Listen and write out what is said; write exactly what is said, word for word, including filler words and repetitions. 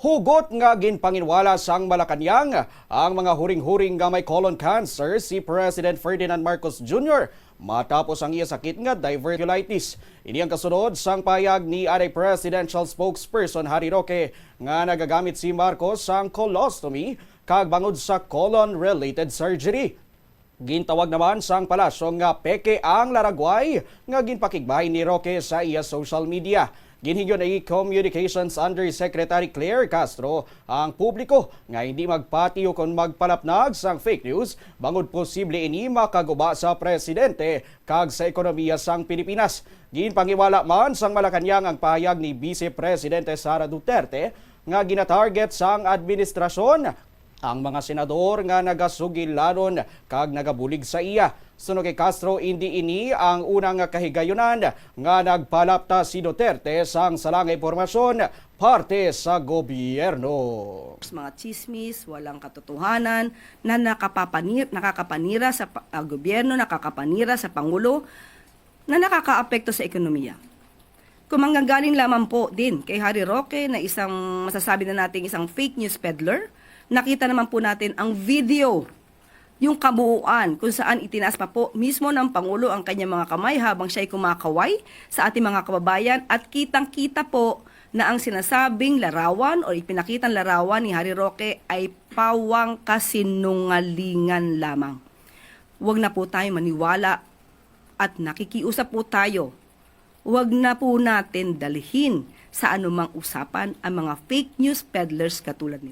Hugot nga ginpanginwala sang Malacañang ang mga huring-huring nga may colon cancer si President Ferdinand Marcos Junior matapos ang iya sakit nga diverticulitis. Ini ang kasunod sang pahayag ni anay presidential spokesperson Harry Roque nga nagagamit si Marcos sang colostomy kag bangod sa colon-related surgery. Gintawag naman sang palasyo nga peke ang laragway nga ginpakigbahin ni Roque sa iya social media. Ginhigyo ni Communications Undersecretary Claire Castro ang publiko nga hindi magpatiyo kon magpalapnag sang fake news bangod posible ini makaguba sa presidente kag sa ekonomiya sang Pilipinas. Ginpangiwala man sang Malacañang ang pahayag ni Vice Presidente Sara Duterte nga ginatarget sang administrasyon ang mga senador nga nagasugilanon kag nagabulig sa iya. Suno kay Castro, indi ini ang una nga kahigayunan nga nagpalapta si Duterte sang sala nga impormasyon parte sa gobyerno. Mga chismis, walang katotohanan na nakapapanir, nakakapanira sa pa- ah, gobyerno, nakakapanira sa Pangulo, na nakakaapekto sa ekonomiya. Kung manggagaling lamang po din kay Harry Roque na isang masasabi na nating isang fake news peddler, nakita naman po natin ang video, yung kabuuan kung saan itinaas pa po mismo ng Pangulo ang kanyang mga kamay habang siya'y kumakaway sa ating mga kababayan at kitang-kita po na ang sinasabing larawan o ipinakitang larawan ni Harry Roque ay pawang kasinungalingan lamang. Huwag na po tayo maniwala at nakikiusap po tayo, huwag na po natin dalhin sa anumang usapan ang mga fake news peddlers katulad nila.